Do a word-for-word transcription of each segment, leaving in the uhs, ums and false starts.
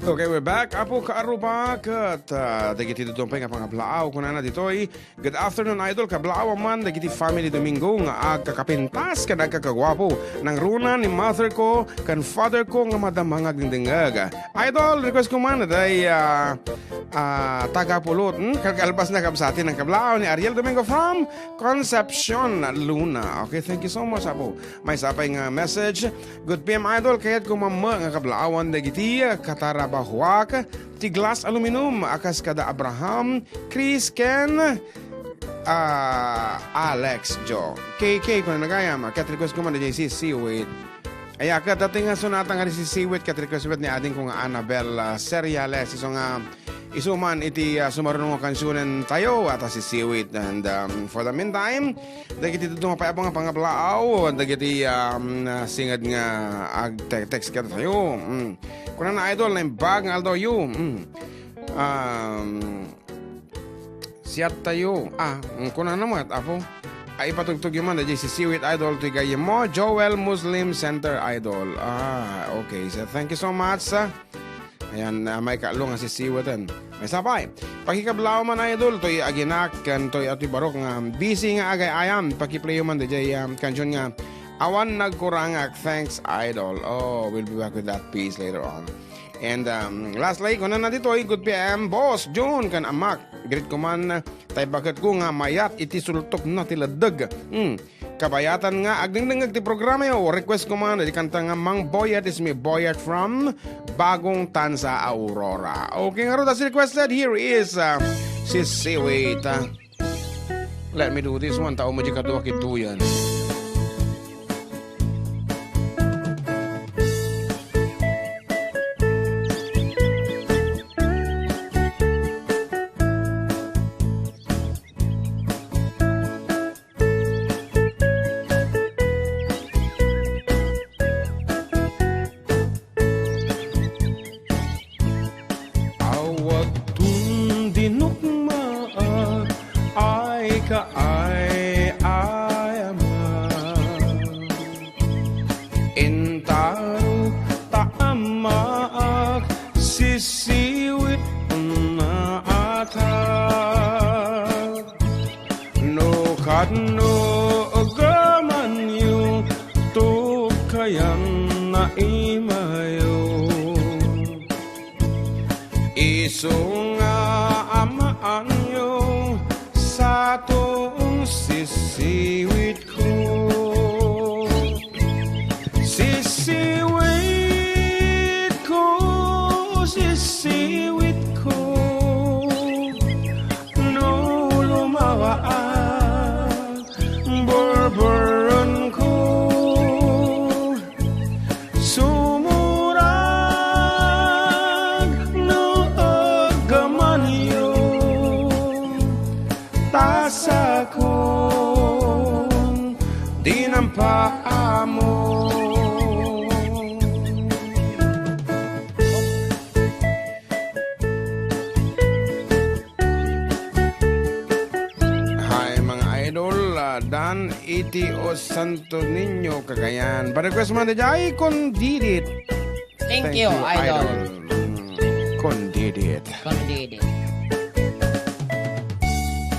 Okay, we're back. Apo Kaaruba, ket, ah, dagiti dadduma pay nga pangablaaw, kunana ditoy, "Good afternoon, Idol. Kablaaw man dagiti family Domingo nga agkakapintas ken agkakagwapo. Nangruna ni mother ko ken father ko nga madama nga agdingdingeg." Idol, request ko man, day, ah, ah, taga Pulot. Hmm? Kalkalpas na kabsati ng kablaaw ni Ariel Domingo from Concepcion, Luna. Okay, thank you so much, Apo. Maysa pay nga message. "Good P M, Idol. Kayatko man met nga kablaawan dagiti katarabahuak ti Glass Aluminum a kas kada Abraham, Chris, ken, ah, Alex, Joe, K K, kunana gayam. Ket request ko man daydiay Sisiwit." Aya, ket daytoy nga sonata nga Sisiwit, ket request met ni adingko nga Annabel, ah, Seriales. Isu nga, isu man iti, ah, sumaruno nga kansionen tayo, at, ah, Sisiwit. And, um, for the meantime, dagiti dadduma pay, Apo, nga pangablaaw, dagiti, um, ah, singed nga agte-, text kadatayo. Mm. Kunana, Idol, naimbag nga aldaw yo. Mm. Um, siat tayo. Ah, mm, kunana met, Apo. Ay, ipatugtog yo man, daydiay Sisiwit, Idol, ti gayyemmo, Joel Muslim Center, Idol. Ah, okay. So, thank you so much, ah. Ayan, ah, maikaallo nga Sisiwiten. Maysa pay, pakikablaaw man, Idol, toy aginak, ken toy atoy barok nga busy nga agay-ayam. Pakiplay yo man daydiay, um, kansion nga Awan Nagkurangak. Thanks, Idol. Oh, we'll be back with that piece later on. And, um, lastly, kunana ditoy, "Good P M, Boss Jun, ken Amak. Greet ko man tay baketko nga mayat iti sultokna ti leddeg." Hmm. Kabayatan nga agdengdengngeg ti programayo. Request ko man iti kanta nga Mang Boyet is me Boyet from Bagong Tansa, Aurora. Okay, ngarud, as requested, here is, uh, Sisiwit. Let me do this one. Tao mo di kadua kituyan. Awaton dinukmaak, ay kaay-ayamak. Intarok ta ammaak, Sisiwit nga atak. No kadno agamanyo, tukayan na imayo. Isu nga amaanyo, satong Sisiwitko. Sisiwitko, Sisiwitko, no lumawaak, burburenko. Sumurag no agamanyo, ta sakon dinan paammo. Hi, mga idol, ah, Dan iti Santo Niño, Cagayan. Pa-request man daydiay, Kondidit. Thank Thank you, you, idol. Idol. Mm, Kondidit. Kondidit.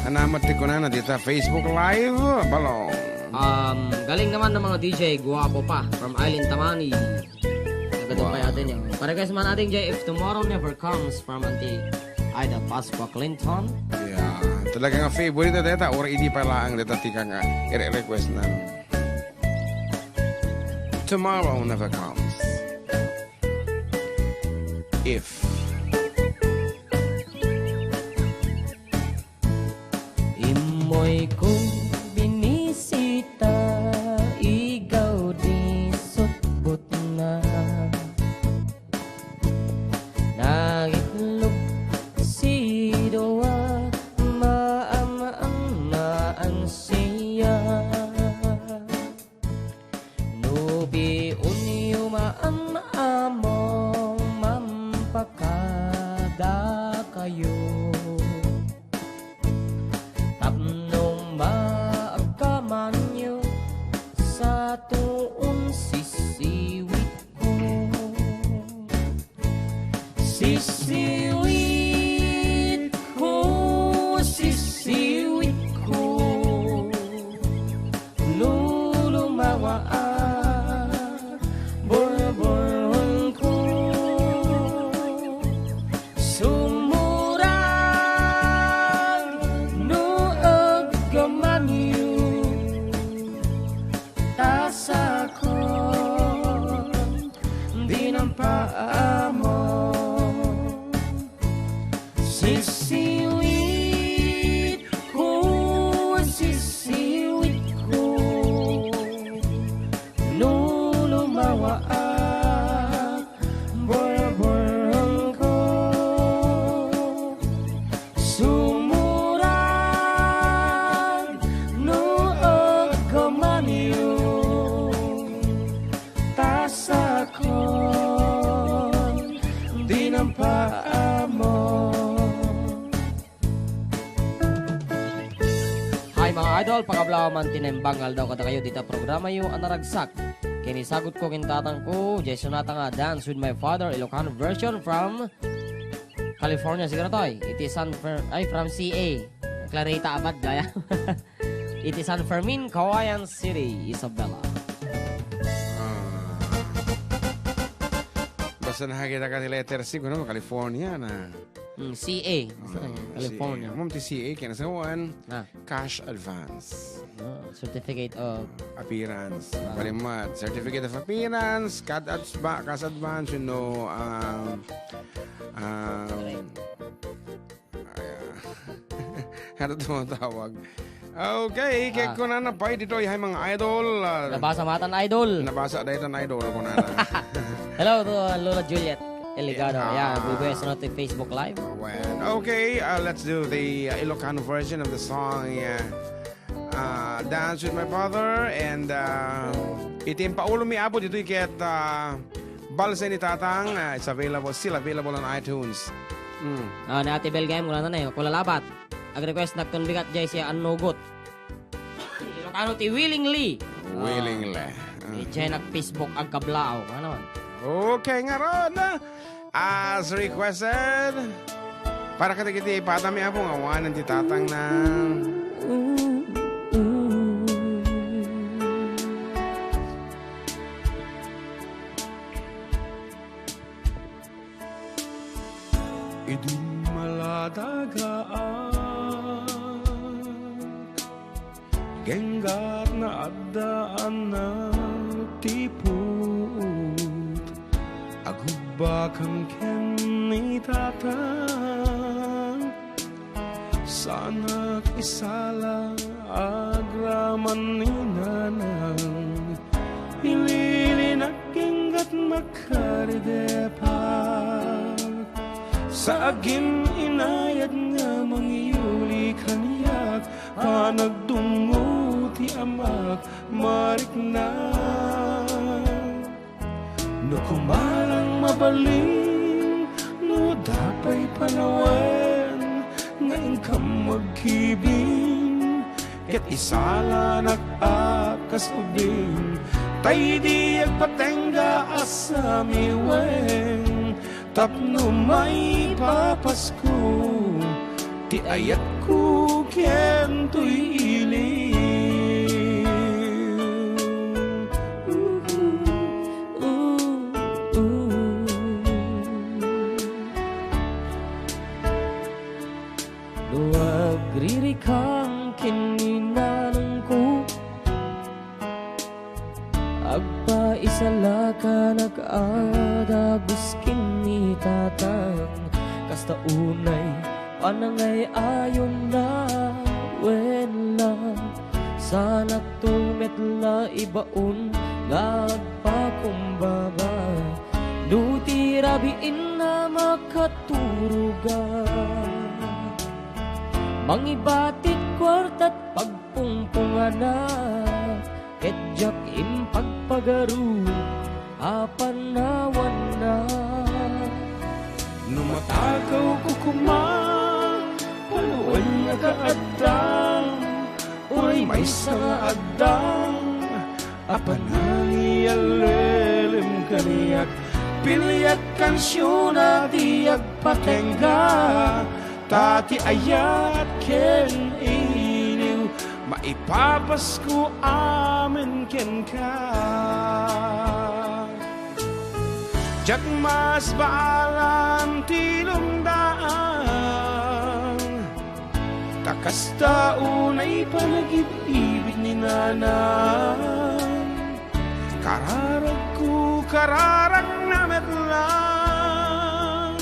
Anamat ti kunana dita Facebook Live, balong. Um, galing naman ng mga D J, guwapo pa, from Eileen Tamani. Nagkatong Wow. pa natin yun. Pa-request man natin dyan, If Tomorrow Never Comes from Auntie Ida Pascua Clinton. Yeah. Talaga nga favorite na deta, or hindi pa laang deta tika nga i-request na. Tomorrow never comes. If. Immoy ko binisita, igaw di sutbutna. Naitlog si Dua, maam-am maansiya. No piunyo maam-amo, mampakada kayo. Tapno Mga idol, pakablaw man ti naimbag nga aldaw kadakayo dita programayo a naragsak ken isagutko ken tatangko, jay sonata nga Dance with My Father, Ilocano version from California siguro to, eh. Iti San Fer-, ay, from C A. Clarita Abad, gaya. Iti San Fermin, Cauayan City, Isabela. Ah. Basta nakakita ka ti letter C, kuno, California na. Mm, C A. Ah, California. C A. Ma'am, ti C A, kinasawan, Ah. cash advance. Ah, certificate of Appearance. Ah. Palimat. Certificate of appearance, cash adva-, cash advance, you know, um, um, Ay, ah. Ano tumatawag? Okay, kay Ah. kunana pay ditoy, hay mga idol, ah, Nabasa matan, idol. Nabasa daytan, idol, kunana. Hello to, uh, Lola Juliet Eligado. Yeah. Yeah, we were on the Facebook Live. Well, okay, uh, let's do the, uh, Ilocano version of the song, uh, uh, Dance with My Father, and, uh, iti impaulomi, Apo, ditoy ket, uh, Balsay ni Tatang, uh, it's available, still available on iTunes. Mm. Ah, ni Ate Bel gayam, kunana na, eh, kulalabat. Ag-request na kun bigat jay siya annugot. Ilocano ti willingly. Willingly. Ah. Idiay nag-Facebook, agkablaaw. Ano man? Okay, ngarud, ah, as requested, para kadagiti patami, Apo, nga awanen ti tatangna. Idi maladagaak, genggat nga addaannak ti puot. Agubbakam ken ni Tatang, saanak isala agraman ni Nanang. Ililinak genggat makaridepak. Sa agin inayat nga mangyuli kaniak, panagdungngo ti amak marikna. No kumalang mabalin, no adda pay panawen nga inkam agkibin, ket isalanak a kas ubing, ta idi agpatengga a samiwen, tapno maipapasko ti ayatko ken toy iliw. No agririkam ken ni nanangko, agpaisalakan a dagus ken ni tatang, kasta unay panangay-ayonna, wen la, saanakto met la ibaon nga agpakumbaba. No ti rabiin a makaturoga, mangibatik kuartat pagpungpungana, ket diak impagpagaru a panawanna. No matagawko koma, panawen nga kaaddang, uray maysa nga addang a panangiyallelem kaniak. Piliak kansiona ti agpatengga, ta ti ayat ken iliw maipapasko amin kenka. Diak masbaalan ti lungdaan, ta kasta unay panagib-ibig ni nanang. Kararagko, kararagna met lang,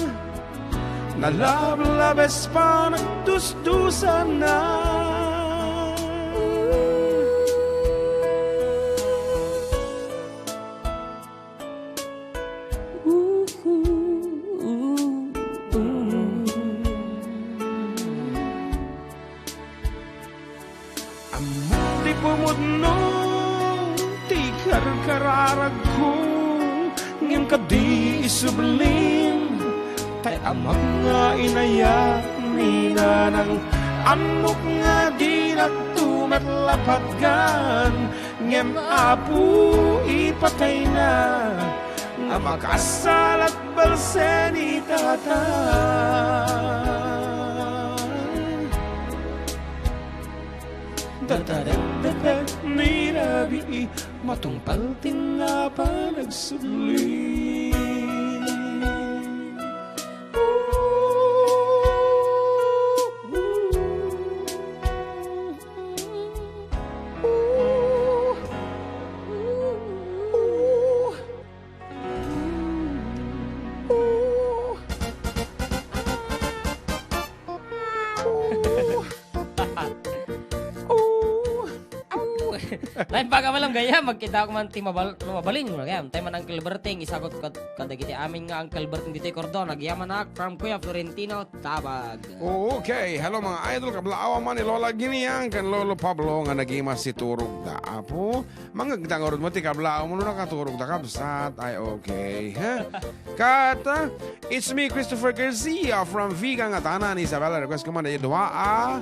nalablabes panagdusdusanna. Ammok ti pumudno ti karkararagko, ngem kadi isublim, tay amak nga inayat ni nanang. Ammok nga di Agtumat lapatgan, ngem Apo, ipatayna, a makasalat balse ni Tatay. Datarekdepek ni rabii, matungpal ti nga panagsubli. Lain pa ka malam gayam, magkita ko man ti mabal-, mabalin mo gayam. Tayo man Uncle Berting, isagot kad-, kadagiti amin nga Uncle Berting ditoy Cordon. Agyamanak from Kuya Florentino, Tabag. Okay, hello mga idol, kablaawan man ni Lola Giniang ken Lolo Pablo nga nagimas ti turogda. Apo, mangngegda ngarud mo ti kablaaw mo no nakaturogda, kabsat. Ay, okay. Ha? Kat, ah, it's me, Christopher Garcia from Vigan, Ngatanan, Isabela. Request ko man, eh, dua a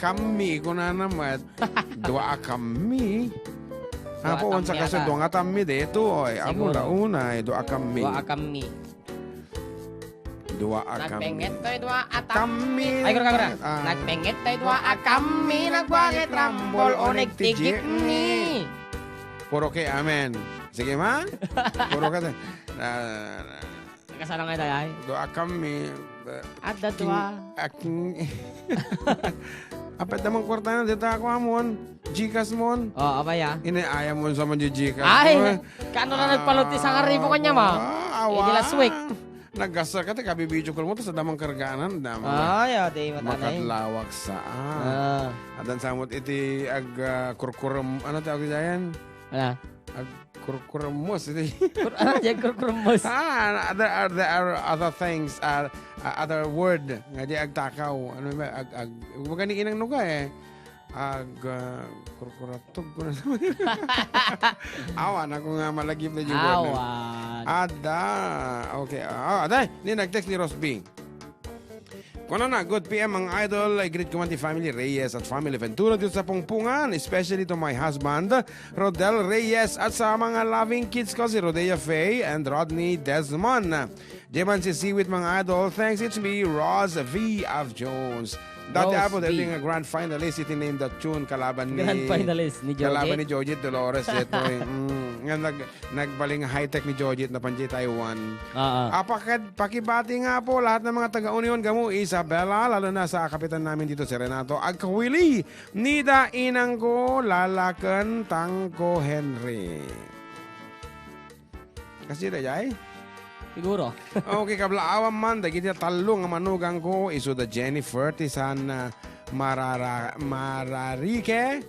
kammi, kunana met. Dua a kammi. Dua a Apo, onsa kammi kaso, ata. Dua nga tammi dito, oy. Amo Siguro. La una, eh, dua a kammi. Dua a kammi. Dua a kam-, Nagpenget toy dua a tam-, Kammi. Ay, gura, gura. Ah. Nagpenget toy dua a kammi, nagwanget rambol, o nagtigik ni. Puro kay amen. Sige, ma? Puro ka, ah, Kasano nga tayo, ay? Dua a kammi. Adda dua. Aking. Apet naman kwarta na, dita ako, amon. Gcash mon. Oh, apay, ah? Ini, ayaw mo sa man-Gcash. Ay, kano na nagpaluti sa ngaribo kanya, ma? Ah, awa. Ini last week. Naggasar ka, te, kabi-video call mo, tas adda man karganan, adda man. Ay, ah, di matanay. Makadlawak sa, ah. Ah. Addan samot iti ag, ah, kurkurum, ano tawag diyan? Ala. Ag kurkurumos, iti. Kur-, ano diyan, kurkurumos? Ah, there are, there are other things, ah, ah, other word nga di agtakaw. Ano ba? Ag, ag, kumbaga ni inang nuga, eh. Ag, ah, kurkuratog, kuno sa Awan, ako nga malagip na yung word na. Awan. Ada. Okay. Ah, aday, ni nag-text ni Rosby. Kunana, "Good P M, mga idol. I greet ko man ti family Reyes at family Ventura dito sa Pongpongan, especially to my husband, Rodel Reyes, at sa mga loving kids ko, si Rodea Faye and Rodney Desmond." Diman si Siwit, mga idol. Thanks, it's me, Ross V of Jones. Dati Ross apo, V. Dati nga grand finalist iti Name That Tune, kalaban ni, Grand finalist ni Jojit. Kalaban ni Jojit Dolores, ito eh. Mm, nga nag-, nagbaling high-tech ni Jojit, napan di Taiwan. Ah, ah. Ah, pakad-, pakibati nga po lahat ng mga taga-Union, Gamu, Isabela, lalo na sa kapitan namin dito, si Renato Agkawili, Nida, Inang ko, Lalaken, Tangko, Henry. Kasi da, jay? Siguro. Okay, kablaawan man, dagiti tallo nga manugang ko, isu da Jennifer, ti San, ah, Marara-, Mararique,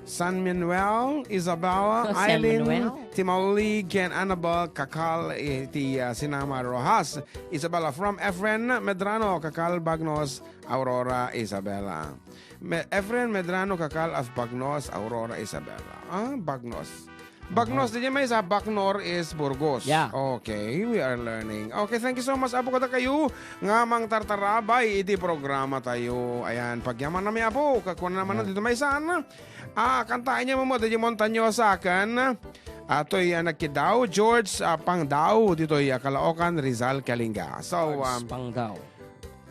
San Manuel, Isabela, San Eileen, Manuel? Timauli, ken Annabel, kakal, eh, ti, ah, Sinama Rojas, Isabela, from Efren Medrano, kakal Bagnos, Aurora, Isabela. Me-, Efren Medrano, kakal of Bagnos, Aurora, Isabela. Ah, Bagnos. Bagnos, di niya may isa, Bacnor is Burgos. Yeah. Okay, we are learning. Okay, thank you so much, Apo, kada kayo nga mangtartarabay iti programa tayo. Ayan, pagyaman na mi, Apo, kakuan naman na dito may saan. Ah, kantain niya mo, di Montañosa, kan, ah, toy, ah, nagkidaw, George, ah, Pangdaw, ditoy, ah, Caloocan, Rizal, Kalinga. So, George um, Pangdaw.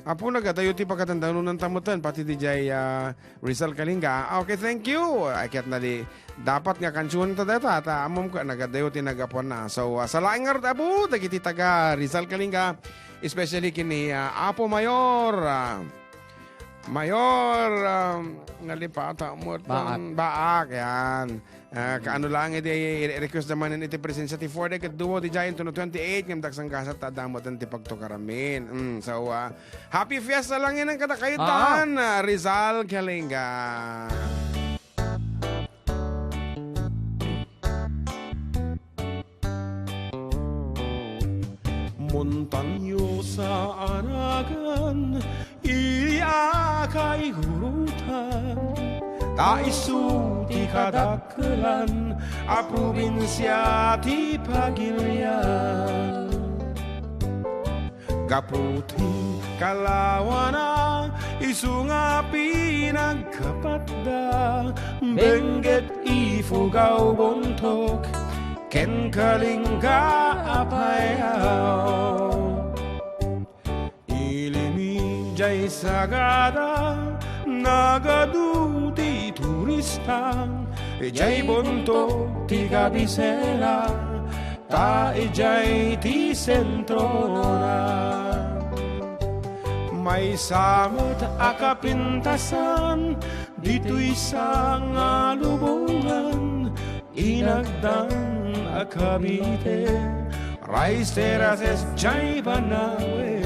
Apo, nagadayo ti pagkatandanonan tamutan, pati di jay, ah, Rizal Kalinga. Ah, okay, thank you. Ay, ket na di, dapat nga kansuan ta deta, ta amom ka, nagadayo ti nagapuan na. So, ah, salaing ngarud, Apo, dagiti taga Rizal Kalinga, especially kini, ah, Apo Mayor, ah, Mayor, ah, nalipata mo itong Baak. Baak, yan. Ah, kaano lang iti i-request naman iti presensya ti four day ket duo ti Giant Tuno twenty-eight ngem daksang gasat ta adda met ti pagtukaramin. Mm, so, ah, happy fiesta lang yan ang kada kayutan, ah, Rizal Kalinga. Montañosa a nagan, iti a kaigurutan, ta isu ti kadakkelan a probinsia ti pagilian. Gapu ti kalawana, Isu nga pinagkapatda, bengget ipugaw buntok, ken kalinga a payaw. Ilim idiay sagada, nagadu ti turista, idiay buntok ti kabisera, ta idiay ti sentrona. Maysa met a kapintasan, ditoy sa nga lubongan, inagdan a Cavite, rice terraces, jay Banawe.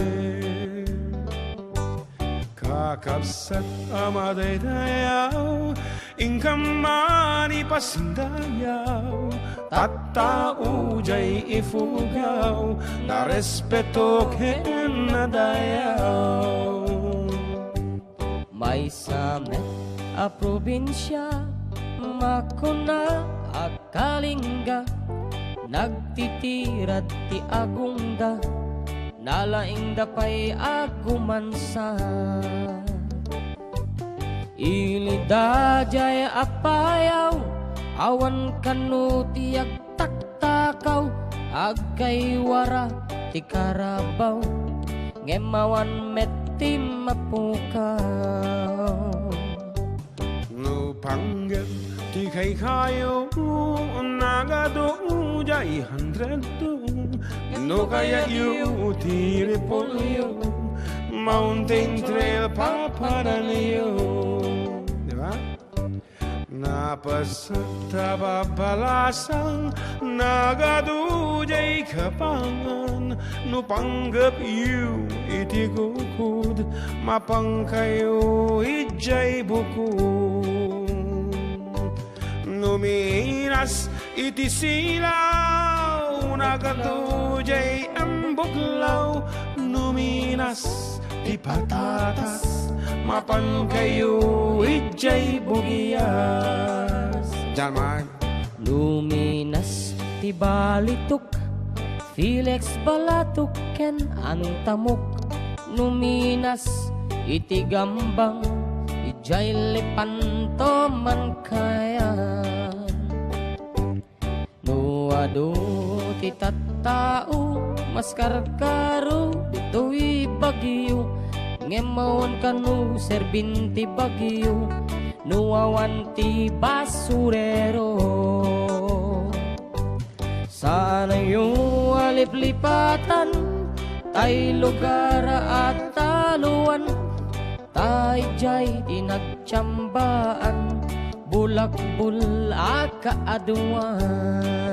Kakabsat a madaydayaw, inka man ipasdayaw, tattao jay ipugaw, narespeto ken nadayaw. Maysa met a probinsia, makuna a kalinga, nagtitirad ti agungga, nalaingda pay a gumansa. Ilida jay a payaw, awan kano ti agtaktakaw, agkaywara ti karabaw, ngem awan met ti mapukaw. No panggep ti kaykayo, nagadu jay hundred two. No kayayo ti repolyo, Mountain Trail papananyo. Di ba? Napasat a babbalasang, nagadu jay Kapangan. No panggepyo iti kukud, mapankayo idiay bukod. No minas iti silaw, nagadu jay Ambuklaw. No minas ti patatas, mapankayo idiay Bugias. Diyan man. No minas ti Balitok, Felix Balatok ken Antamok. No minas iti Gambang, idiay Lepanto man kaya. No adu ti tattao, maskarkaro ditoy Baguio, ngem awan kano serbin ti Baguio, no awan ti basurero. Sanayo a liplipatan tay lugar a taluan, tay jay ti nagtiambaan, bulakbul a kaaduan.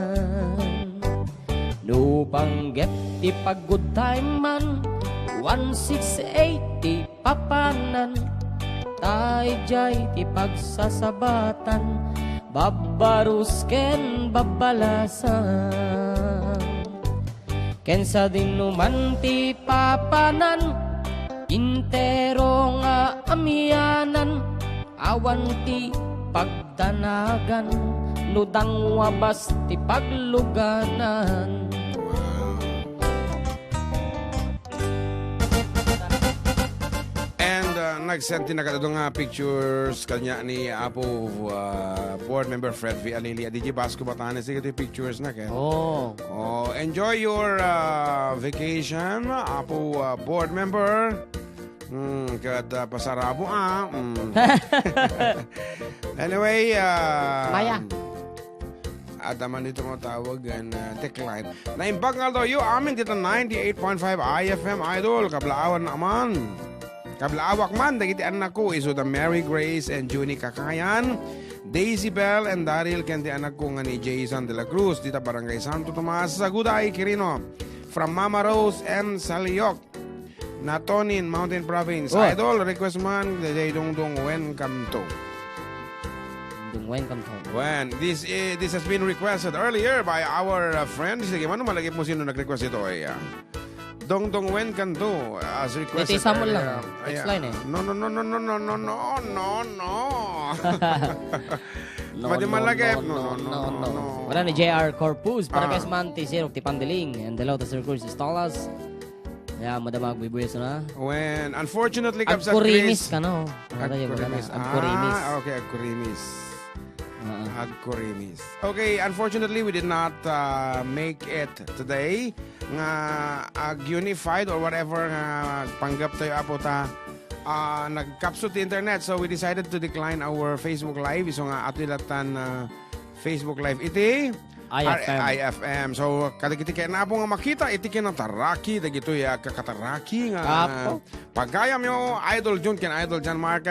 No panggep ti pag-good time man, one six eight ti papanan, tay jay ti pagsasabatan, babbarus ken babbalasan. Ken sadinoman ti papanan, intero nga amianan, awan ti pagdanagan, no dangwabas ti pagluganan. And, uh, nag-send ti nagadu nga pictures kaniak ni Apo, uh, Board Member Fred V. Alili. Adi di Basco, Batanes, dagiti pictures na, ken. Oh. Oh, enjoy your, uh, vacation, Apo, uh, Board Member. Hmm, ket, uh, pasarabo, ah. Hmm. Anyway, uh, Maya. Adda man dito nga tawag, and, uh, decline. Naimbag nga aldaw yo, amin dita ninety-eight point five I F M Idol. Kablaawan na man. Kablaawak man, dagiti annakko, isu da Mary Grace and Junie Kakayan, Daisy Bell and Daryl, ken ti annakko nga ni Jason de la Cruz, dita Barangay Santo Tomas, Saguday, Quirino. From Mama Rose M. Saliok, Natonin, Mountain Province. Oh. Idol, request man, daydiay Dungdung Wen Kanto. Dungdung Wen Kanto. Wen, this, eh, this has been requested earlier by our, uh, friend. Sige, mano malagip mo sino nag-request ito, eh, ah. Dongdong Wen Kanto, as requested Dito, Samuel lang, earlier. Text line, eh. No, no, no. No, Madi no, malagip. No, no, no, no, no, no, no, no, no. Wala ni J R Corpus, para Ah. kay Manti, Zero, ti Pandiling, and hello to Sir Cruz Stalas. Ayan, madama agbuybuyasen. When, unfortunately, Kabsat Agkurimis Chris, ka, no? Ano tayo, baga na? Agkurimis. Agkurimis. Ah, okay, agkurimis. Oo. Agkurimis. Okay, unfortunately, we did not, uh, make it today nga ag-unified or whatever nga panggap tayo, Apo, ta, ah, nagkapsut ti internet. So, we decided to decline our Facebook Live. Isu nga, atoy latan, ah, Facebook Live iti I F M. R I F M. So, kadagiti ken Apo nga makita iti kinataraki dagitoy, ah, kakataraki nga Apo. Pagayamyo, Idol Jun ken Idol John Mark,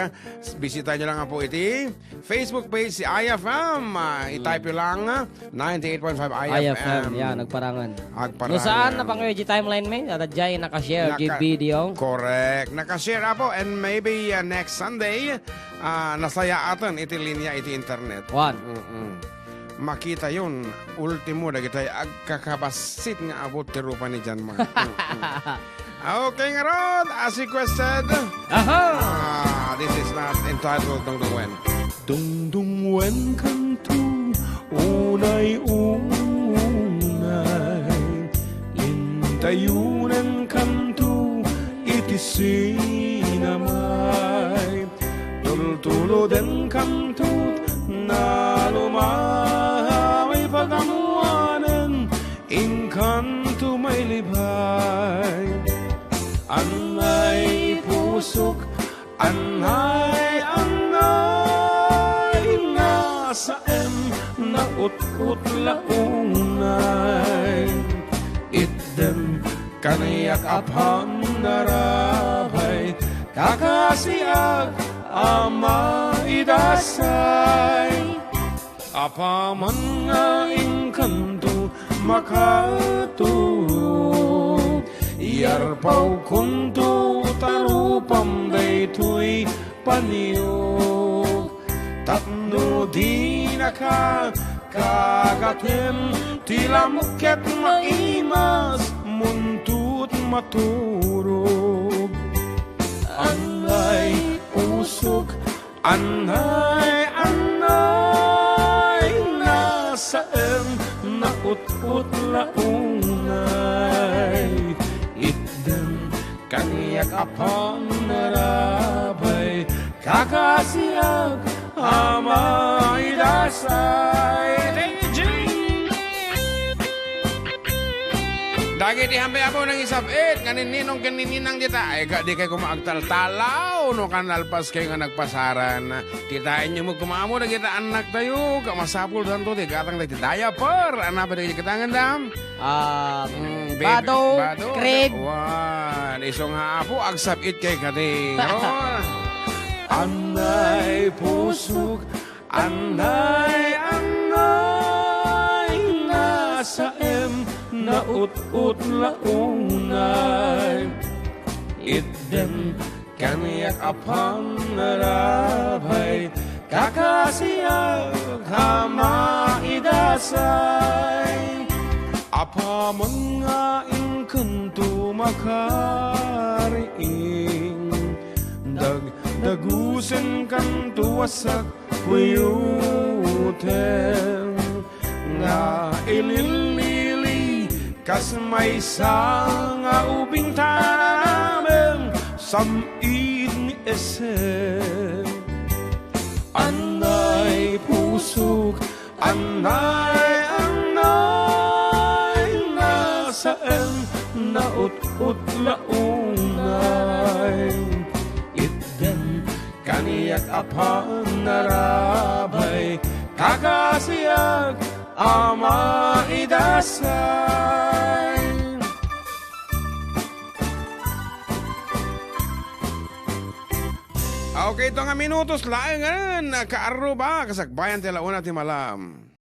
bisitayo lang, Apo, iti Facebook page ti I F M. Ah, i-type yo lang, ah, ninety-eight point five I F M. I F M, yan, agparangan. Agparangan. No saan, napangayo di timeline, may? At diay nakashare di Naka-, video. Correct. Nakashare, Apo, and maybe, ah, next Sunday, ah, nasayaatan iti linya iti internet. One. Mm-mm. Makitayon, ultimo, dagitoy agkakabassit nga abut ti rupa ni John Mark. Mm-mm. Okay, ngarud, as requested. Aha! Ah, this is not entitled Dungdungwen. Dungdungwen kanto, unay-unay. Intayonen kanto, iti sinamay. Tultuloden kanto, nalumay pagammoanen, inkanto mailibay. Anay pusok, anay, anay, nasaem, naut-ut la unay. Itdem, kaniak a pannarabay, kakasiak a maidasay. Apaman nga inkanto makaturog, yarpawkonto ta rupam daytoy paniog. Tapno dinaka kagatem ti lamok ket maimas, muntut maturog. Anay pusok, anay, anay, nasaem, naut-ut la unay. Itdem, kaniak a pannarabay, kakasiak a maidasay. Dagiti hampi, Apo, nangisab-it nga ninninong ken ninninang dita, ay, ka, di kay koma agtaltalaw no kanalpas kay nga nagpasaran. Kitaenyo met koma, Apo, dagita annak tayo, ka masapul danto ti gatang dagiti diaper. Anapa dagiti gatanganda? Ah, Mm, baby, bado, bado, crib. Wan, isu nga, Apo, agsab-it kay kadi. Anay pusok, anay, anay, nasaem, naut-ut la unay. Itdem, kaniak a pannarabay, kakasiak a maidasay. Apaman nga inkanto makariing, dagdagusen kanto a sakuyuten. Nga ilillili kas maysa nga ubing, taramen sam-it ni Esep. Anay pusok, anay, anay, nasaem, naut-ut la unay. Itdem, kaniak a pannarabay, kakasiak a maidasay. Okay, ito nga minutos laengen, kaarruba, kasakbayan ti ala una ti malam.